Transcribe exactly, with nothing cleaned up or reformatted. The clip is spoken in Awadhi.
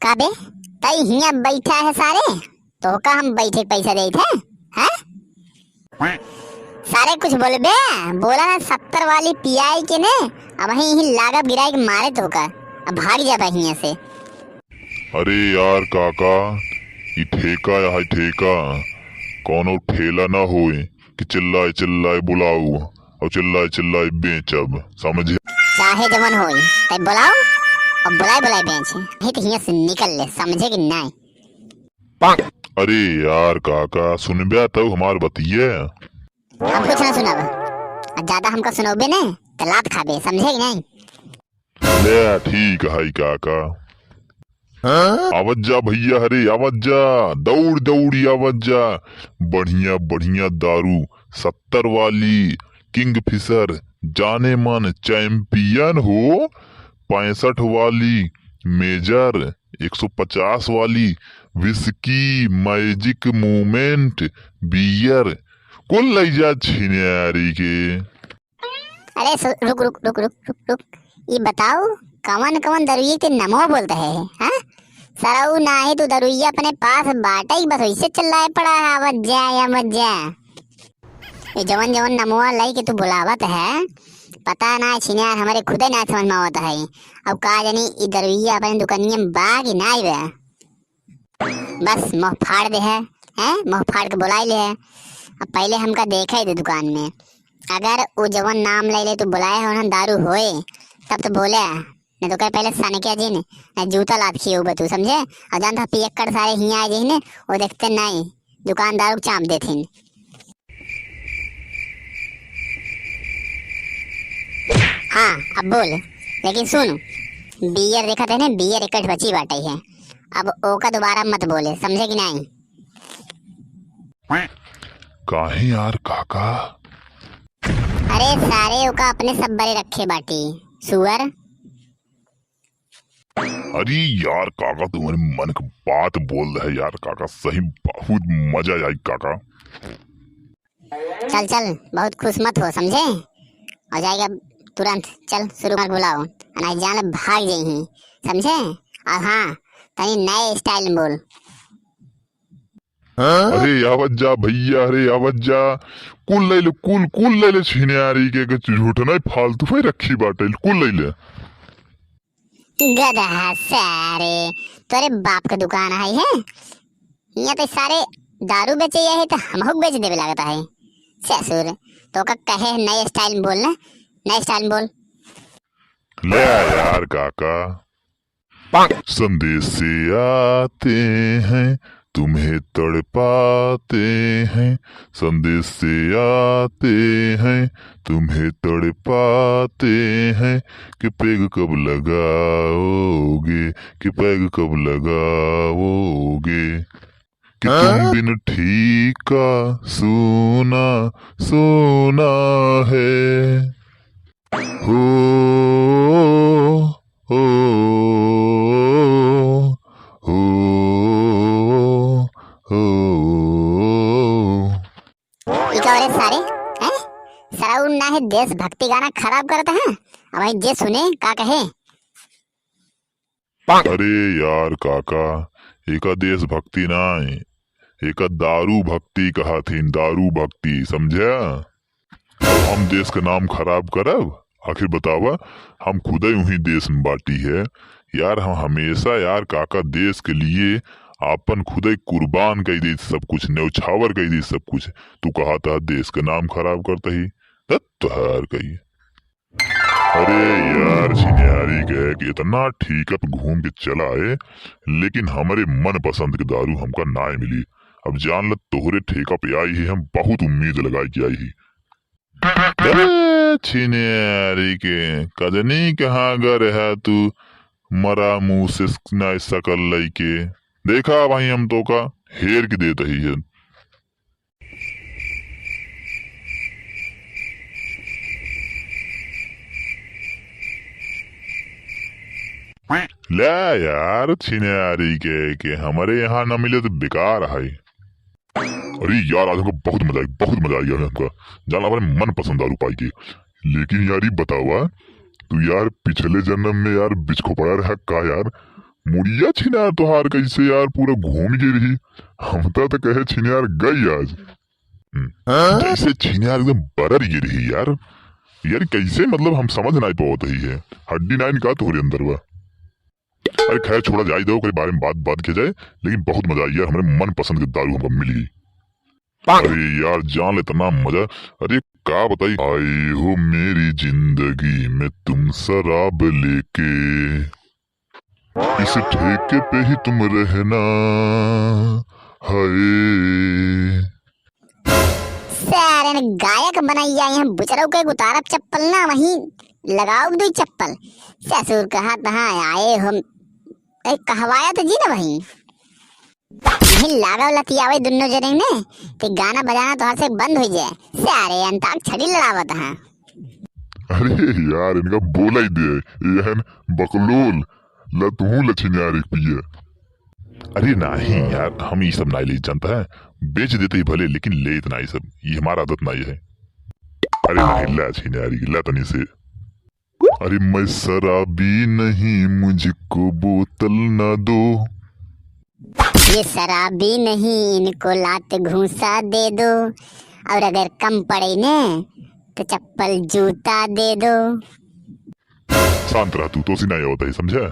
का बे, तई हियाँ बैठा है सारे, तोहका हम बैठे के पैसा देत है, हैं? सारे कुछ बोलबे, बोला ना सत्तर वाली पियाई के ने, अबहीं ही लागब गिराई के मारे तोहका, अब भाग जाबा हियाँ से। अरे यार काका, ई ठेका है ठेका, कौनो ठेला ना होए कि चिल्लाए चिल्लाए बुलाऊ और चिल्लाए चिल्लाए बेचब, समझे? चाहे जवन होई, तै बोलाओ और बुलाए बुलाए बेच, नहीं तो हियाँ से निकल ले, समझे कि नहीं? अरे यार काका, सुनब्या तब हमार बतिये। हम कुछ ना सुनब, और ज्यादा हमका सुनौबे ने तो लात खाबे, समझे कि नहीं? ले ठीक है काका। आवत जा भैया, हरे आवत जा, दौड़ दौड़ी आवत जा। बढ़िया बढ़िया दारू, सत्तर वाली किंगफिशर, जाने मन चैंपियन हो, पैंसठ वाली मेजर, एक सौ पचास वाली विस्की, मैजिक मोमेंट, बियर, कुल लई जा छिनारी के। अरे सु-, रुक, रुक, रुक, रुक, रुक, रुक। ई बताओ, कवन कवन दरुइया के नमो बोलत है, हाँ? सरऊ नाही तू दरुइया अपने पास बाटे ही, बस वैसे चिल्लाए पड़ा है, "आवत जा, आवत जा।" ये जवन जवन नमवा लाई के तू बुलावत है, पता ना छिनार, हमरे खुदे ना समझ में आवत है। अब का जानी ई दरुइया अपने दुकनिया में बा कि नाई बा। बस मुँह फाड़ दे है, हैं? मुँह फाड़ के बुलाई ले है। अब पहले हमका देखे दे दुकान में। अगर उ जवन नाम ले ले तू बुलाए हो ना दारू होए, तब तो बोले, नहीं तो कहे पहले सनके जी ने, नहीं जूता लात खिए उबे तू, समझे? और जानता पियक्कड़ सारे हियाँ आए जी ने, वो देखते नहीं, दुकानदार को चाप देथिन। हाँ, अब बोल, लेकिन सुन, बियर देखत है ना, बियर एक बची बाटे है, अब ओका दोबारा मत बोले, समझे कि नहीं? काहे यार काका? अरे सारे ओका अपने सब बरे रखे बाटी, सुअर। अरे यार काका, तुम्हारे मन की बात बोल रहे यार काका, सही बहुत मजा आई काका। चल चल, बहुत खुश मत हो, समझे? और जाएगा तुरंत, चल शुरू मत बुलाओ, नहीं जान भाग जाई, समझे? और हाँ, तनी नए स्टाइल में बोल। अरे आवत जा भैया, अरे आवत जा, कुल ले ले, कुल, कुल ले ले छिनारी के, के झूठ नहीं फालतू भाई रखी बाटे, कुल ले ले। गधा सारे, तोरे बाप के दुकान है, है? यहाँ तो सारे दारू बेचे है तो हमहू बेच देवे लागत है। ससुर, तोका कहे नए स्टाइल में बोल ना, नए स्टाइल में बोल। ले यार काका। संदेश से आते हैं, तुम्हें तड़पाते हैं, संदेश से आते हैं, तुम्हें तड़पाते हैं, कि पैग कब लगाओगे, कि पैग कब लगाओगे, कि तुम हाँ? बिन ठीका सूना सूना है। हो, हो, हो, हो। ई का रे सारे, हैं? सरऊ ना है देशभक्ति गाना खराब करत है। अब भाई जे सुने का कहे? अरे यार काका, एका देशभक्ति नाय, एका दारू भक्ति कहत हीं, दारू भक्ति, समझा? अब हम देश का नाम खराब करब? आखिर बतावा, हम खुदे उही देश में बाटी है। यार, हम हमेशा यार काका देश के लिए आपन खुदे कुर्बान कई देत सब कुछ, न्यौछावर कई देत सब कुछ। तू कहत ह देश का नाम खराब करत ही, त तोहार कही। अरे यार, छिनारी के कि इतना ठीका पे घूम के चला आए, लेकिन हमरे मनपसंद के दारू हमका नाय मिली। अब जान ल, तोहरे ठेका पे आई ही, हम बहुत उम्मीद लगाई के आई ही। ए, छिनारी के, कजनी कहाँ गर है तू, मरा मुँह से नाय सकल लइके। देखा भाई, हम तोका हेर के देत ही है। ले यार, छिनारी के, के हमरे यहाँ न मिले तो बेकार है। अरे यार, आज हमका बहुत मजा आई, बहुत मजा आई यार हमका। जान ल, अपने मनपसंद दारू पाई के। लेकिन यार, ई बतावा, तू यार पिछले जन्म में यार बिचखोपड़ा रहा का यार? मुड़िया छिनार तोहार कैसे यार पूरा घूम गई रही? हम तो, तो कहे छिनार गई आज। हम्म, जैसे छिनार एकदम बरर गई रही यार। यार कैसे, मतलब हम समझ नाहीं पावत ही है, हड्डी नाहीं का तोहरे अंदर बा। अरे खैर छोड़ा, जाए दो, ओकरे बारे में बात, बात किया जाए। लेकिन बहुत मजा आई यार, हमरे मन पसंद के दारू हमका मिल गई। अरे यार जान ले इतना मजा, अरे का बताई। आई हो मेरी जिंदगी में तुम शराब लेके, इस ठेके पे ही तुम रहना। हाय। सारे ने गायक बनाई आई हैं, बुचरऊ के उतारब चप्पल ना, वहीं लगाओ दो चप्पल। ससुर कहा तहाँ आए हम, ए, कहवाया तो जी ना वहीं। यही लागल लतियावे दुन्नो जने ने, ते गाना बजाना तोहार से बंद हो जाए। सारे अंताक्षरी लड़ावत हैं। अरे यार, इनका बोला ही दे, एहन बकलोल, ला तू लछिनियार एक पिए। अरे नाहीं यार, हम ई सब नाहीं ले जानता है, बेच देते ही भले, लेकिन लेत नाहीं सब, ई हमार आदत नाहीं है। अरे नाहीं, ला छिनियारी की, ला तनी से। अरे मैं शराबी नहीं, मुझको बोतल ना दो। ये शराबी नहीं, इनको लात घूंसा दे दो, और अगर कम पड़े ने तो चप्पल जूता दे दो। शांत रह तू, तोसी नाहीं आवत है, समझा?